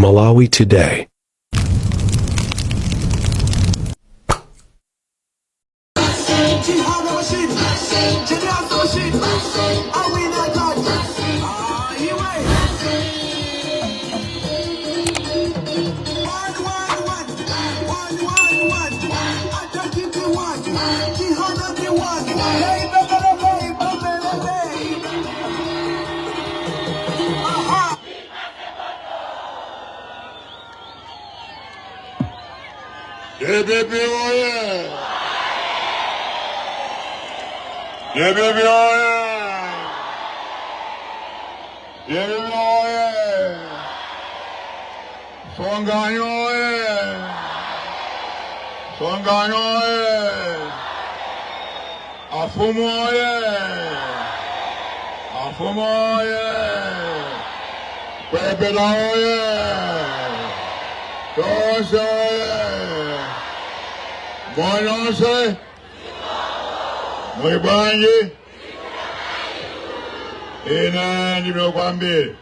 Malawi Today. DPP oye! DPP oye! DPP oye! Songani oye! Songani oye! Afumu oye! Afumu oye! Kwepera oye! Tonse oye! Bononse! Muli bwanji? Ine ndine kwambiri.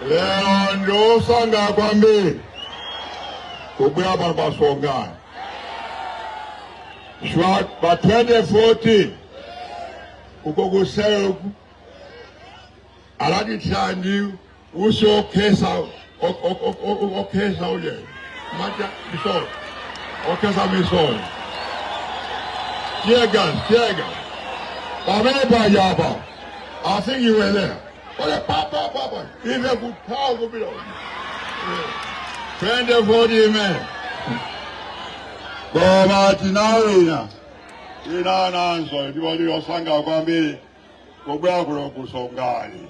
Lero ndosanga kwambiri kubwera pano pa Songani. Shwa pa 2014 uko kuseku alatithira ndi usi okhesa okhesa uje maja misozi okhesa misozi tear gas, tear gas. Pamene paja apa, I think you were there. Ole pa pa pa pa, ife kuthawa kupita 2014 imene koma tinawina, tinananso ndipo ndiyosanga kwambiri kubwera kuno ku Songani.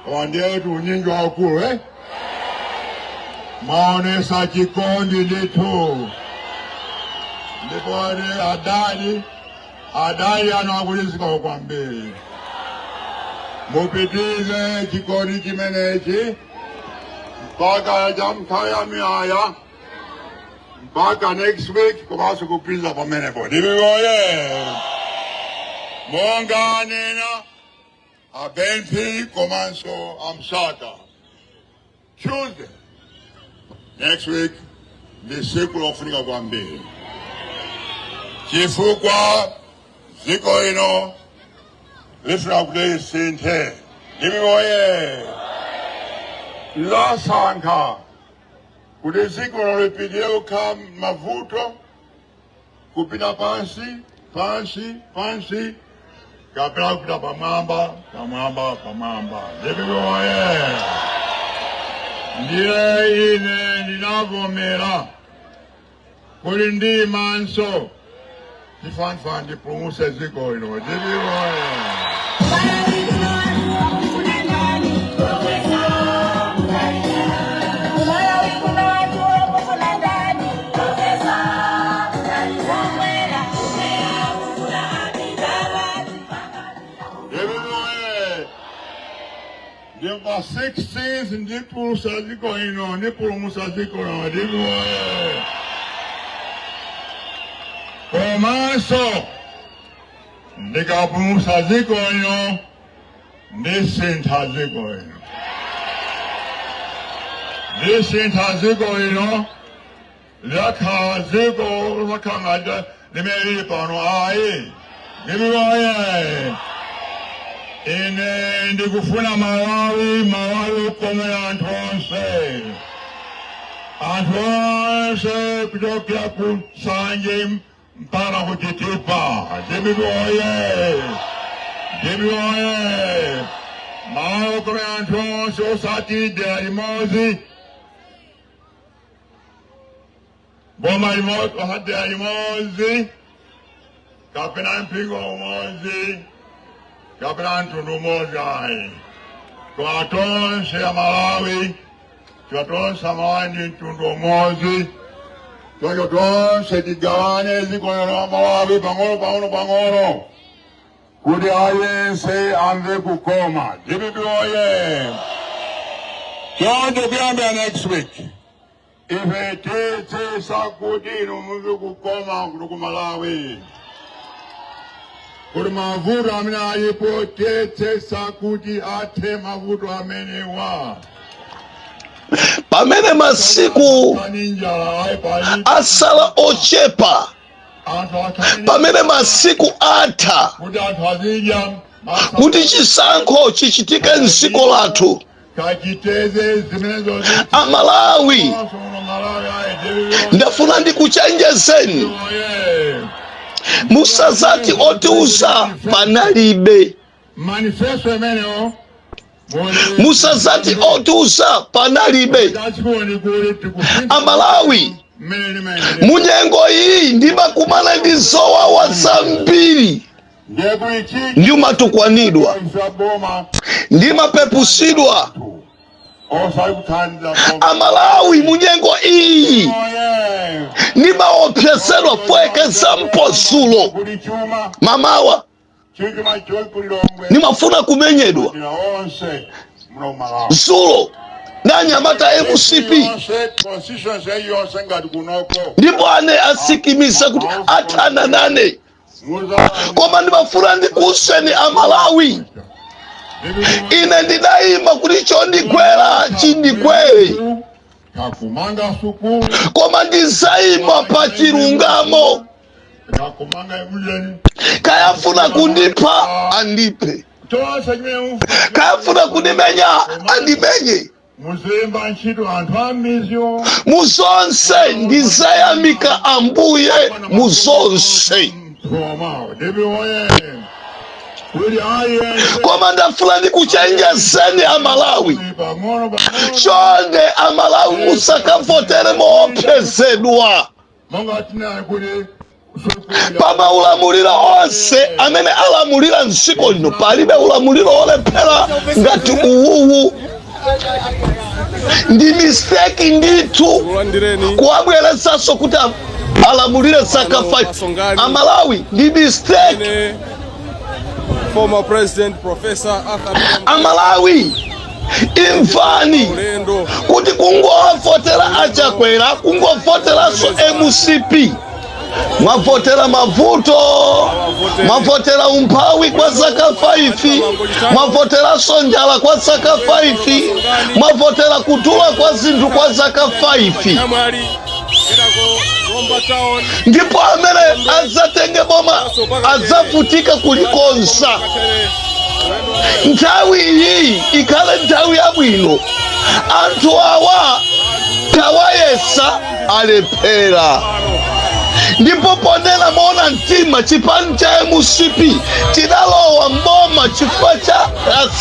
Koma ndiye kuti unyinji waukulu, eh? Maonesa chikondi ndithu, ndipo ndi adani anu akulizika kwambiri. Mupitize chikondi chimenechi mpaka cha nthawi ya miyaya, mpaka next week, komanso kupitiza pamenepo. DPP oye! Monga anena a Benfi komanso amsaka, Tuesday next week ndi siku lofunika kwambiri, chifukwa dziko lino lifuna kuti lisinthe. DPP oye! Lasankha kuti dziko lino lipitire kukhala mavuto, kupita pansi pansi pansi, kapena kupita pamwamba pamwamba pamwamba. DPP oye! Ndiye ine ndinavomera kuti ndimanso tifanifana ndipulumuse dziko lino. DPP oye! Malawi kuna watu wakufuna ndani? Profesa Wamwera kufuna Abidala. DPP oye! Ndi pa 16th ndipulumusa dziko lino, ndipulumusa dziko lino. DPP oye! Komanso ndikapulumusa dziko lino, ndisintha dziko lino, ndisintha dziko lino. Lakhala dziko lakhala ngati limene lili pano ayi. DPP oye! Ine ndikufuna Malawi, Malawi ukomera anthu onse, anthu onse kuchokera ku Nsanje mpaka ku Chitipa. DPP oye! DPP oye! Malawi ukomera anthu onse, osati dera limodzi, boma limodzi, osati dera limodzi kapena mpingo umodzi kapena mtundu umodzi ayi, koma tonse ya Malawi, tonse Amalawi ndi mtundu umodzi. Choncho tonse tigawane dziko la Malawi pang'ono pang'ono pang'ono kuti aliyense amve kukoma. DPP oye! Choncho kuyambira next week ife tiyesesa kuti inu mumve kukoma kuno ku Malawi. Kuti mavuto amene alipo tiyesetsa kuti athe mavuto amenewa. Pamene masiku Pani njala ayi pali asala ochepa, anthu akhale pamene masiku atha kuti anthu azidya kuti chisankho chichitike mdziko lathu, kachiteze zimenezo. Amalawi, ndafuna ndikuchenjezeni, musazati otiuza panalibe. Manifesto imeneyo. Musazati otiuza panalibe. Amalawi, munyengo iyi ndimakumana ndi zowawa zambiri, ndimatukwanidwa, ndimapepusidwa. Amalawi, munyengo iyi ndimaopsezedwa. For example, zulo mamawa ndimafuna kumenyedwa zulo nanyamata MCP, ndipo ane asikimisa kuti athana nane. Koma ndimafuna ndikuwuzeni Amalawi, ine ndidayima kuti chondigwera chindigwere, Kakumanga sukulu. Koma ndizayima pa chilungamo. Kakumanga ujeni. Kayafuna kundipha, andiphe. Tonse chimene Kayafuna kundimenya, andimenye. Muzemba ntchito anthu amizyo. Muzonse ndizayamika Ambuye, muzonse. Koma debi oye kuti ayense. Koma ndafuna ndikuchenjezeni Amalawi, pang'ono pang'ono. Chonde Amalawi, musakavotere moopsezedwa. Monga tinayi kuti sukulu. Pa maulamuliro onse amene alamulira mdziko lino, palibe ulamuliro wolephera ngati uwuwu. Ndi mistake ndithu Kulandireni. kuwabweretsanso kuti alamulire zaka 5. Amalawi, ndi mistake. Ine former President Professor Arthur Peter Amalawi, imvani ulendo kuti kungovotera Achakwera, kungovoteranso MCP, mwavotera mavuto, mwavotera umphawi kwa zaka 5, mwavoteranso njala kwa zaka 5, mwavotera kudula kwa zinthu kwa zaka 5. Chamwali, kenako Zomba Town. Ndipo amene adzatenge boma adzavutika kulikonsa. Katere. Nthawi iyi ikhale nthawi yabwino. Anthu awa tawayesa, alephera. Ndipo ponena moona mtima, chipani cha MCP chidalowa mboma chifukwa cha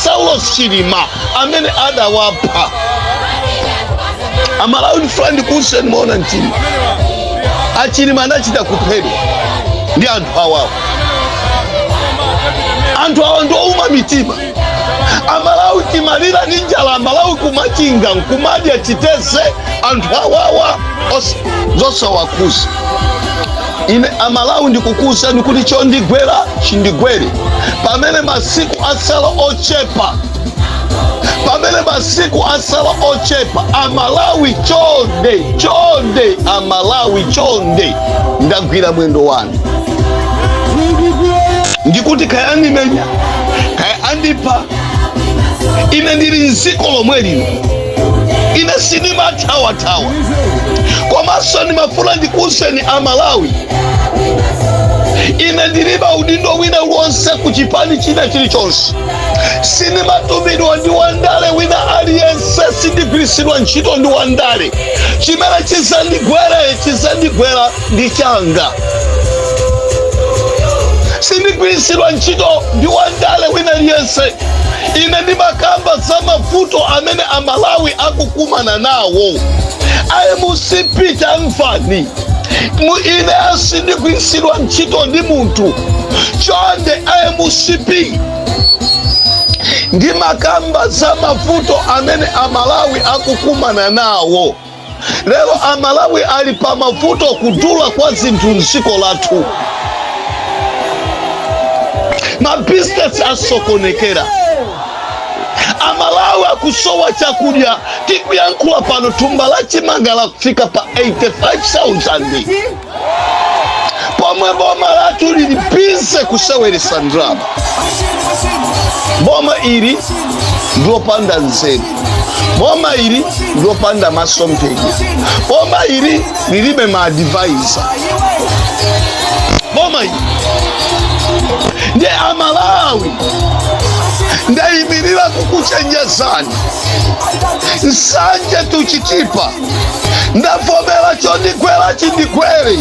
Saulo Chilima amene adawapha. Amalawi, ndifuna ndikuwuzeni moona mtima, Achilima anachita kuphedwa ndi anthu awawo. Anthu awa ndi ouma mitima. Amalawi timalira ndi njala, Amalawi kumachinga nkumadya chiteze, anthu awawa zosawakhuza. Ine Amalawi ndikukuwuzani kuti chondigwera chindigwere, pamene masiku asala ochepa, pamene masiku asala ochepa, Amalawi, chonde chonde, Amalawi chonde, ndagwira mwendo wanu, ndikuti kaya andimenya, kaya andipha, ine ndili mdziko lomwe lino, ine sindimathawathawa. Komanso ndimafuna ndikuwuzeni Amalawi, ine ndilibe udindo wina uliwonse ku chipani china chilichonse. Sindimatumidwa ndi wandale wina aliyense, sindigwiritsidwa ntchito ndi wandale. Chimene chizandigwere chizandigwera, ndi changa. Sindigwiritsidwa ntchito ndi wandale wina aliyense. Ine ndimakamba za mavuto amene Amalawi akukumana nawo. MCP, tamvani, ine sindigwiritsidwa ntchito ndi munthu. Chonde MCP, ndimakamba za mavuto amene Amalawi akukumana nawo lero. Amalawi ali pa mavuto, kudula kwa zinthu mdziko lathu, mabizinesi asokonekera, Amalawi akusowa chakudya. Tikuyankhula pano, thumba la chimanga lafika pa 85,000 pomwe. Pomwe boma lathu lili busy kuseweresa ndalama. Boma ili ndilopanda nzeru, boma ili ndilopanda masomphenya, boma ili lilibe ma advisor. Boma ili ndiye Amalawi, ndayimirira kukuchenjezani. Nsanje to Chitipa, ndavomera chondigwera chindigwere,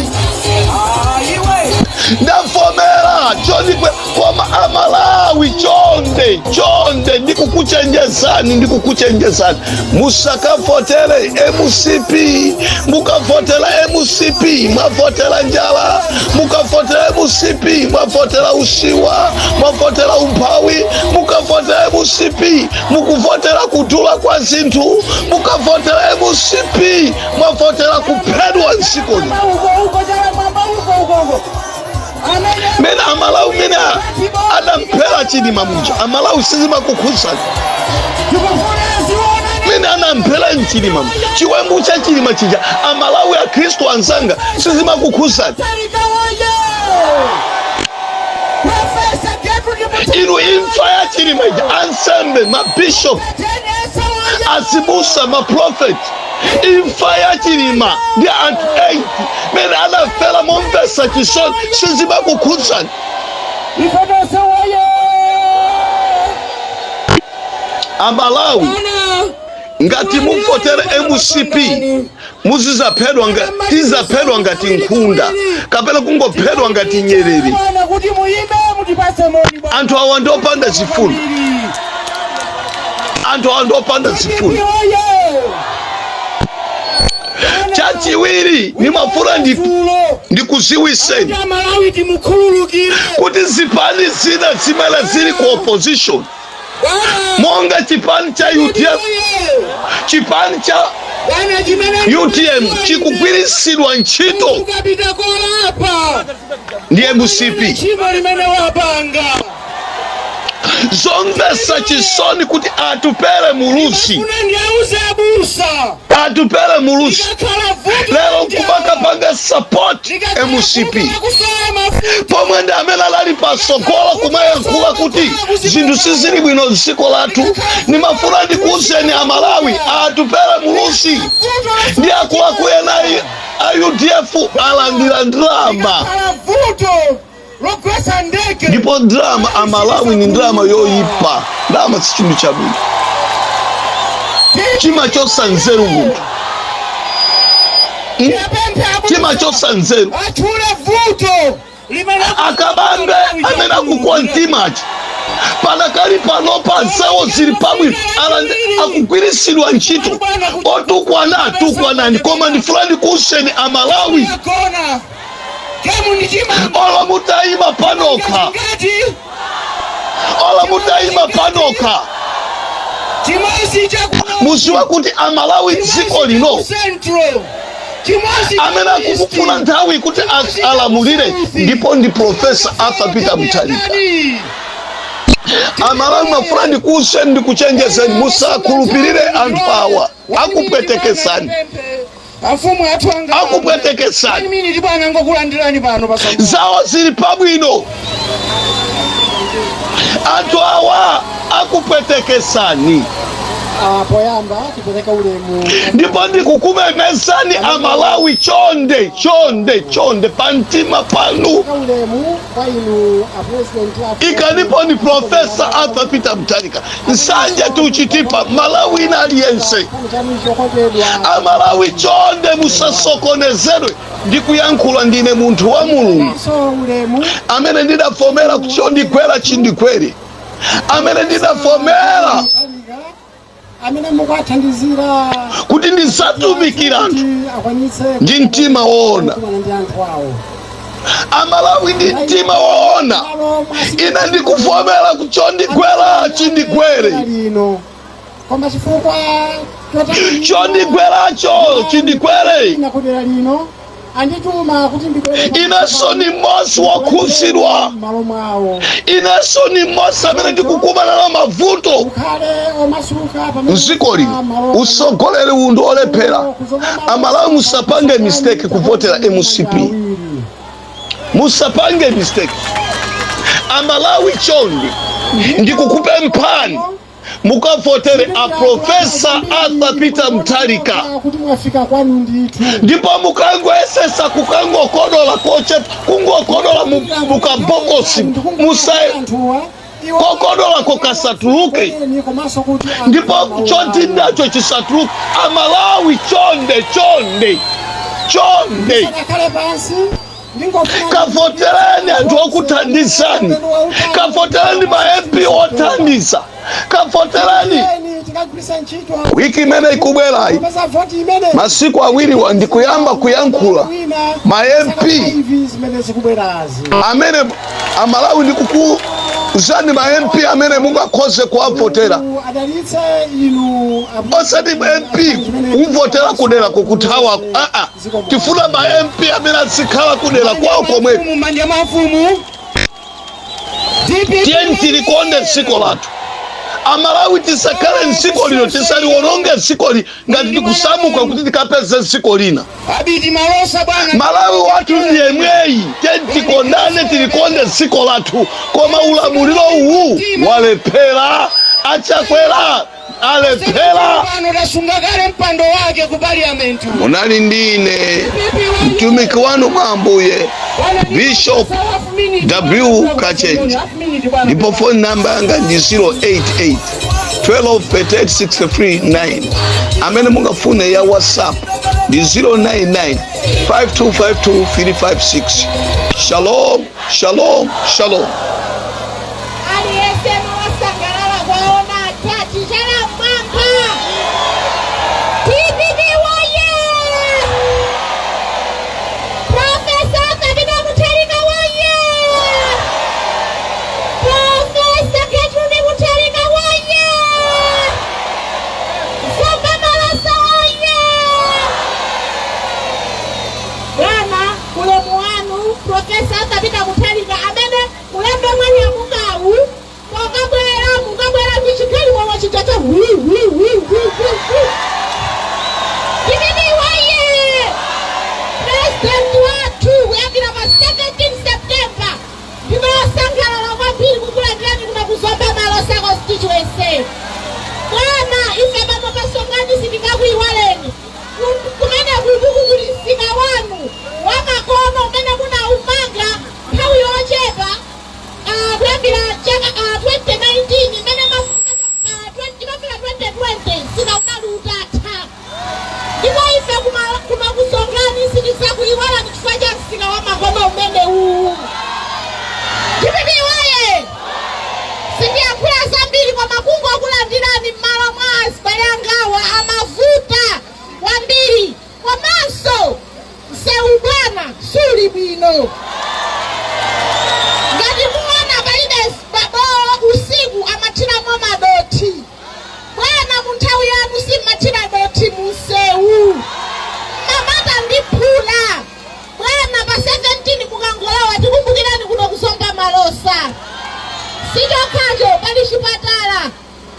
ndavomera chondigwera, koma Amalawi, chonde chonde, ndikukuchenjezani, ndikukuchenjezani, musakavotere MCP. Mukavotera MCP, mwavotera njala. Mukavotera MCP, mwavotera usiwa, mwavotera umphawi. Mukavotera MCP, mukuvotera kudula kwa zinthu. Mukavotera MCP, mwavotera kuphedwa mdzikoli. Mene Amalawi, mene adamphera Chilima muja, Amalawi, sizimakukhuzani? Mene anamphera mchilima, chiwembu cha Chilima chija, Amalawi, Akhristu anzanga, sizimakukhuzani inu? Imfa ya Chilima ija, ansembe, mabishop, azibusa, maprofeti, imfa ya Chilima ndi anthu 8 mene anafera momvesa chisoni, sizimakukhuzani? Amalawi, ngati muvotere MCP, muzizaphedwa tizaphedwa ngati nkhunda kapena kungophedwa ngati nyerere. Anthu awa ndiopanda zifundo, anthu awa ndiopanda zifundo. Chachiwiri, nimafuna ndikuziwiseni kuti zipani zina zimene zili ku opposition, monga chipani cha UTF, chipani cha UTM chikugwirisidwa ntchito ndi MCP. Zomvetsa chisoni kuti Atupele Muluzi, Atupele Muluzi lero nkumakapanga support MCP, pomwe ndi amene anali pasogolo kumayankhula kuti zinthu sizili bwino mdziko lathu. Nimafuna ndikuwuzeni Amalawi, Atupele Muluzi ndi akuluakulu ena a UDF alandira ndalama, ndipo ndalama, Amalawi, ni ndalama yoyipa. Ndalama si chinthu chabwino, chimachosa nzeru munthu. Chimachosa nzeru. Akabambe amene akukwa mtimachi panakali panopa, zawo zili pabwino, akugwirisidwa ntchito. Otukwana, tukwanani, koma ndifuna ndikuwuzeni Amalawi, olo mutayima panokha, olo mutayima panokha, muziwa kuti Amalawi dziko lino amene akumufuna nthawi kuti alamulire ndipo ndi Professor Arthur Peter Mutharika. Amalawi, mafuna ndikuwuzeni, ndikuchenjezeni, musakhulupirire anthu awa, akupwetekesani. Afumu athu anga. Akupwetekesani. Miniti bwana, ngokulandirani pano pa Zawo zili pabwino, anthu awa akupwetekesani. Poyamba tipereka ulemu Ndipo ndikukumemezani Amalawi, chonde chonde chonde, pamtima panu, pereka ulemu kwa inu a President a ikanipo ni Professor Arthur Peter Mutharika. Nsanje to Chitipa, Malawi ina aliyense, chipani chanu chokondedwa. Amalawi, chonde, musasokonezedwe. Ndikuyankhula ndine munthu wa Mulungu so ulemu amene ndidavomera chondigwera chindigwere, amene ndidavomera amene mukuwathandizira kuti ndizatumikira anthu kuti akwanitse ndi mtima woona. kukumana ndi anthu awo. Amalawi, ndi mtima woona, ine ndikuvomera kuchondigwera chindigwere. Lino koma chifukwa Chondigweracho chindigwere. Ina kudera lino andituma kuti ndibwere Inenso ni mmodzi wokhuzidwa. M'malo mwawo. Inenso ni mmodzi amene ndikukumana na mavuto Ukhale omasuka pamene mdziko lino. Usogoleri uwu ndi olephera. Amalawi, musapange mistake kuvotera MCP. Musapange mistake. Amalawi, chonde, ndikukupemphani, mukavotere a Professor Arthur Peter Mutharika. Kuti mwafika kwanu ndithu. Ndipo mukangoyesesa kukangokodola koche, kungokodola mukabokosi, musa kokodolako kasatuluke. Komanso kuti Ndipo chodindacho chisatuluke. Amalawi, chonde, chonde, chonde, Sadakhale pansi, ndingofuna kavotereni anthu okuthandizani, kavotereni ma MP othandiza, kavotereni. Tikagwiritsa ntchito Wiki imene ikubwerayi, popeza voti imene masiku awiriwa, ndikuyamba kuyankhula ma MP ivi zimene zikubwerazi. amene, Amalawi, ndikukuuzani, ma MP amene mungakhoze kuwavotera. Adalitse inu. Osati MP kumvotera kudera kukuthawako, aa, tifuna ma MP amene azikhala kudera kwawo komweko. Mfumu, manja mwa mfumu. DPP. Tiyeni tilikonde dziko lathu, Amalawi. Tisakhale mdziko lino, tisaliwononge dzikoli ngati tikusamuka kuti tikapeze dziko lina. Abiti Malosa, bwana. Malawi wathu ndi yemweyi. Tiyeni tikondane, tilikonde dziko lathu. Koma ulamuliro uwu walephera, Achakwera alephera. Pano tasunga kale mpando wake ku parliament. Munali ndi ine, mtumiki wanu mwa Ambuye, Bishop W Kachenji, ndipo phone number yanga ndi 088 12 38 63 9. Amene mungafune ya WhatsApp ndi 099 5252 356. Shalom, shalom, shalom. Aliyense wasangalala kwaona atati chala mwamba. DPP woye! Professor Peter Mutharika woye! Professor Gertrude Mutharika woye! Zomba Malosa woye! Bwana, ulemu wanu, Professor Peter Mutharika, amene ulendo mwanyamukawu mukabwera, mukabwera ndi momwe chija cha wi wi wi wi wi wi. DPP woye! President wathu kuyambira pa 17 September. Ndinosangalala kwambiri kukulandirani kuno kuZomba Malosa constituency. Bwana, ife pano pasongani sitingakuyiwaleni. Kumene kukuku kuli msika wanu wamakono umene munaumanga nthawi yochepa, kuyambira chaka 2019 imene imafika 2020, msika unali utatha. Ndipo ife kumakusongani sitidzakuyiwalani chifukwa cha msika wa makono umene uwu. DPP woye! Sindiyankhula zambiri, koma kungokulandirani m'malo mwa azibale angawa amavuta kwambiri. Komanso msewu, bwana, suli bwino. Ngati muona, palibe babowo, usiku amathiramo madoti. Bwana, mu nthawi yanu simmathira doti munsewu, mamata ndi phula. Bwana, pa 17 mukangolowa, tikumbukirani kuno kuZomba Malosa. Sichokhacho, pali chipatala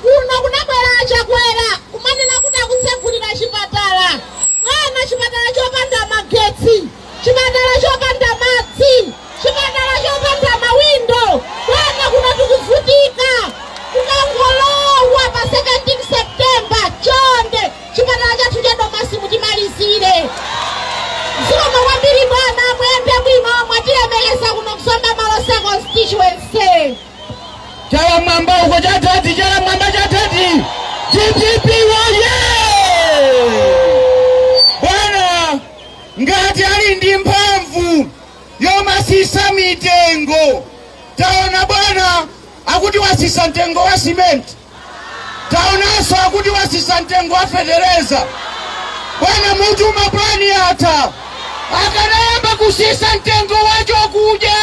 kuno. Kunabwera Achakwera kumanena kuti akutsegulira chipatala. Bwana, chipatala chopanda magetsi, chipatala chopanda madzi, chipatala chopanda mawindo. Bwana, kuno tikuvutika. Kukangolowa pa 17 September, chonde, chipatala chathu cha Domasi mutimalizire. Zikomo kwambiri, bwana, mwende bwino. Mwatilemekeza kuno kuZomba Malosa constituency. Chala mwamba uko cha tati, chala mwamba cha tati. DPP woye! Bwana, ngati ali ndi mphamvu yomasisa mitengo, taona bwana akuti wasisa mtengo wa simenti, taonanso akuti wasisa mtengo wa fetereza. Bwana, mutu mapulani atha, akanayamba kusisa mtengo wa chokudya.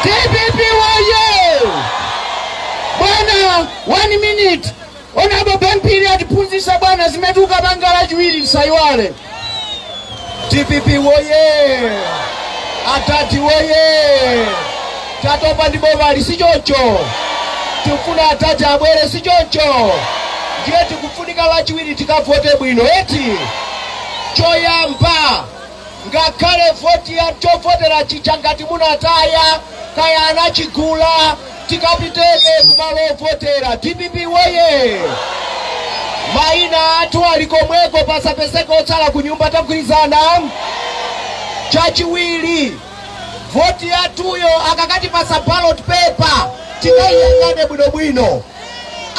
DPP woye! Bwana, one minute, Honorable Ben Phiri atiphunzitsa bwana zimene tikapanga Lachiwiri, tisayiwale. DPP woye! Atati woye! Tatopa ndi bomali, si choncho? Tikufuna atati abwere, si choncho? Ndiye tikufunika Lachiwiri tikavote bwino, eti? Choyamba Ngakhale voti ya chovotera chija ngati munataya, kaya anachigula, tikapitebe kumalo ovotera. DPP woye! Mayina athu ali komweko, pasapezeke otsala ku nyumba, tagwirizana. Chachiwiri, voti yathuyo akakatipasa ballot paper, tikayiyang'ane bwinobwino.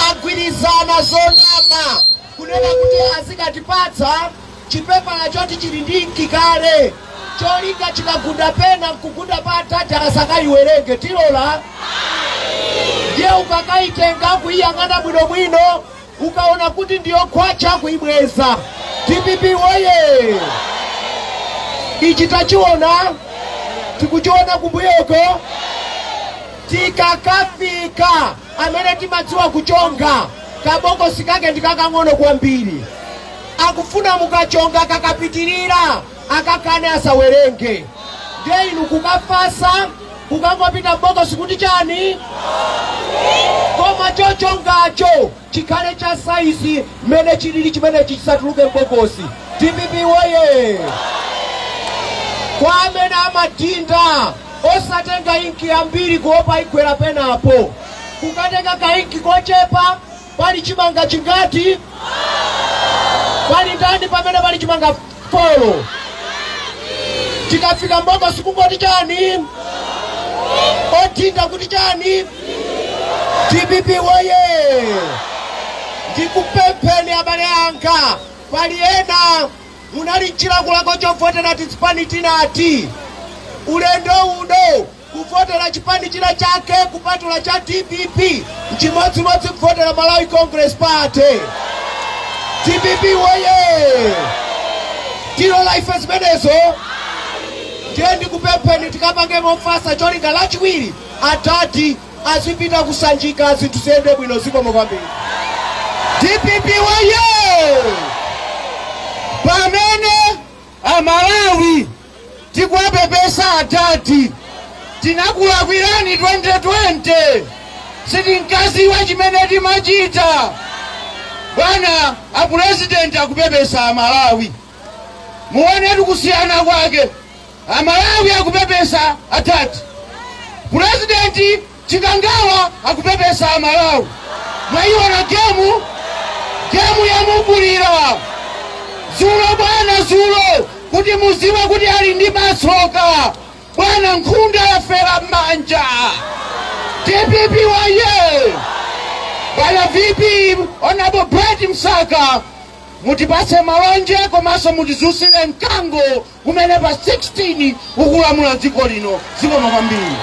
Agwirizana zonama kunena kuti azikatipatsa chipepala choti chili ndi inki kale, cholinga chikagunda pena nkugunda pa atati asakayiwerenge. Tilola? Ndiye ukakayitenga, kuyiyang'ana bwinobwino, ukaona kuti ndiyo khwacha, kuyibweza. DPP woye! Ichi tachiona, tikuchiona kumbuyoko. Tikakafika, amene timadziwa kuchonga, kabokosi kake ndikakang'ono kwambiri. Akufuna mukachonga kakapitirira, akakane asawerenge. Ndiye inu kukafasa, kukangopita mbokosi kuti chani, koma chochongacho chikhale cha saizi mmene chilili chimene chisatuluke mbokosi. DPP woye! Kwa amene amadinda, osatenga inki yambiri kuopa igwera penapo. Kukatenga kainki kochepa, pali chimanga chingati, pali ndani pamene pali chimanga 4, tikafika mbokosi kungoti chani, odinda kuti chani. DPP woye! Ndikupempheni abale anga, pali ena munali mchilakolako chovotera tizipani tinati. Ulendo uno kuvotera chipani china chake kupatula cha DPP nchimodzimodzi kuvotera Malawi Congress Party. DPP woye! Tilola ife zimenezo? Ndiye ndikupempheni tikapange mofasa, cholinga lachiwiri atati azipita kusanjika, zinthu ziyende bwino. Zikomo kwambiri. DPP woye! Pamene Amalawi tikuwapepesa atati tinakulakwirani 2020, sitinkaziwa chimene timachita. Bwana apurezidenti akupepesa Amalawi, muonetu kusiyana kwake. Amalawi akupepesa atati, purezidenti Chikangawa akupepesa Amalawi. Mwayiona game, game yamukulira zulo bwana, zulo kuti muziwe kuti ali ndi matsoka bwana, nkhunda yafera m'manja. DPP waye! Bwana VP Honorable Brett Msaka, mutipatse malonje komanso mutizusire mkango kumene pa 16 ukulamula dziko lino. Zikomo kwambiri.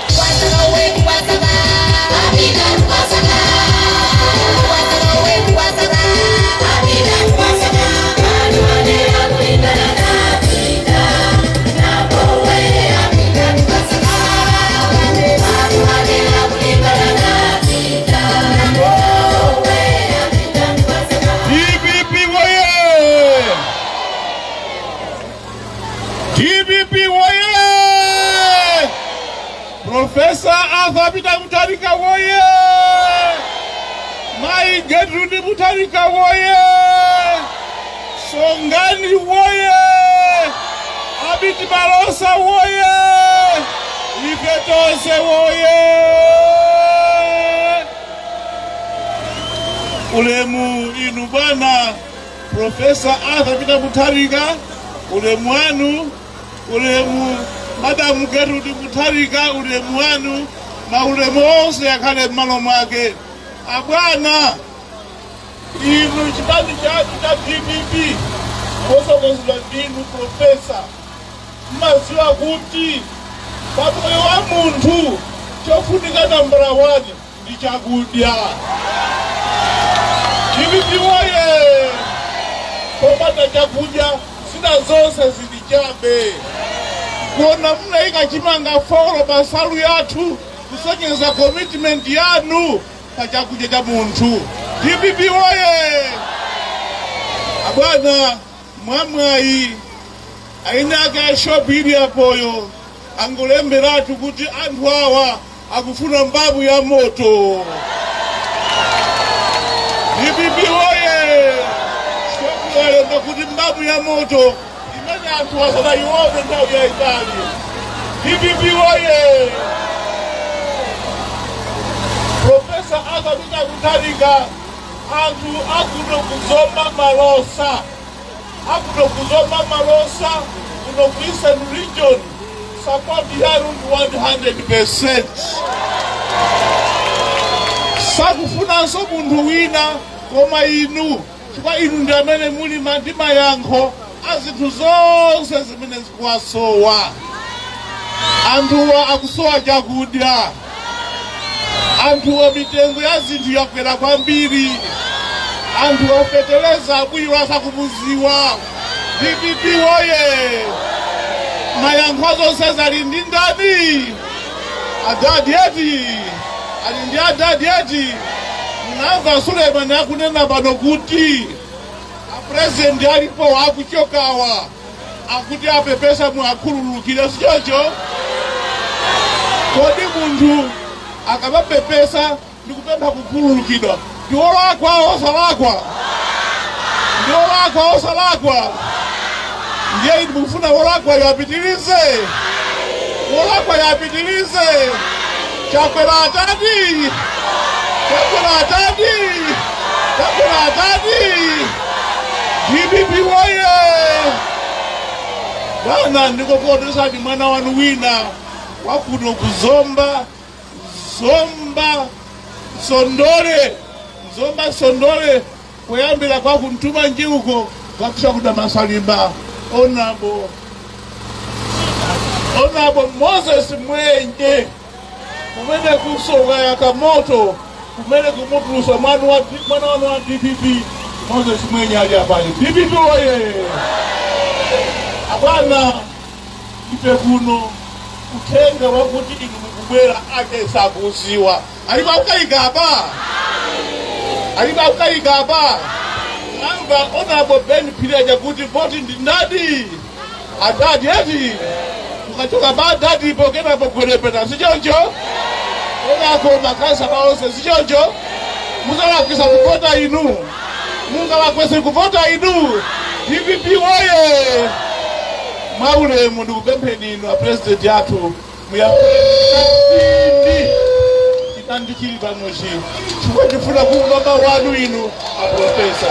DPP woye! DPP woye! Professor Arthur Peter Mutharika woye! Mai Gertrude Mutharika woye! Songani woye! Abiti Malosa woye! Ife tonse woye! Ulemu inu bwana Professor Arthur Peter Mutharika, ulemu wanu, ulemu Madam Gertrude Mutharika, ulemu wanu, maulemu onse akhale m'malo mwake. Abwana, inu chipani chathu cha DPP motsogozedwa ndinu Professor, mmadziwa kuti pamoyo wa munthu chofunika number 1 ndi chakudya. DPP woye! Popanda chakudya zina zonse zili chabe. Kuona munayika chimanga 4 pa nsalu yathu kusonyeza commitment yanu pa chakudya cha munthu. DPP woye! Abwana, mwamwayi aine ake a shopu ili apoyo angolemberatu kuti anthu awa akufuna mbamu ya moto. DPP woye! Shopu yalemba kuti mbamu ya moto. Imene anthu asanayione nthawi yayitali. DPP woye! Professor Arthur Peter Mutharika, anthu akuno kuzomba Malosa, akuno kuzomba Malosa, kuno ku Eastern Region, support yanu ndi 100%. Sakufunanso munthu wina koma inu, chifukwa inu ndi amene muli ndi mayankho a zinthu zonse zimene zikuwasowa anthuwa. Akusowa chakudya anthuwa, mitengo ya zinthu yakwera kwambiri anthu, afeteleza abwiro asakumuziwa. DPP woye! Mayankho zonse zali ndi ndani? Adadi eti? Ali ndi adadi eti? Munamva Suleiman akunena pano kuti apurezidenti alipo akuchokawa akuti apepesa, muakhululukire, sichocho? Kodi munthu akamapepesa ndi kupempha kukhululukidwa, ndi olakwa osalakwa? Ndi olakwa osalakwa? Ndiye inu mukufuna wolakwayo apitilize? Wolakwayo apitilize? Chakwera atati, Chakwera atati, Chakwera atati! DPP woye! Bwana, ndikokuonesani mwana wanu wina wakuno kuzomba, Zomba Sondole, Zomba Sondole, kuyambira kwa kuntuma njiuko zakusha kuda Masalimba, Honorable Moses Mwenje, kumene kusoka yaka moto, kumene kumutulusa mwana wanu wa DPP Moses Mwenye ali apayo. DPP oye! Abwana, ife kuno uthenga wakuti inu mukubwera ake sakuziwa. Alipo akukayika apa? Alipo akukayika apa? Namva Honorable Ben Phiri chakuti voti ndi ndani? Adadi eti? Mukachoka pa adadi po, kenapo gwerepeta, sichoncho? Kenako makansala onse, sichoncho? Muzalakwisa kuvota inu, mungalakwise kuvota inu. DPP woye! Mwaulemu ndikupempheni inu apresidenti athu, muyankhule chitandi chili panochi, chifukwa chifuna kumva mawu anu inu aprofesa.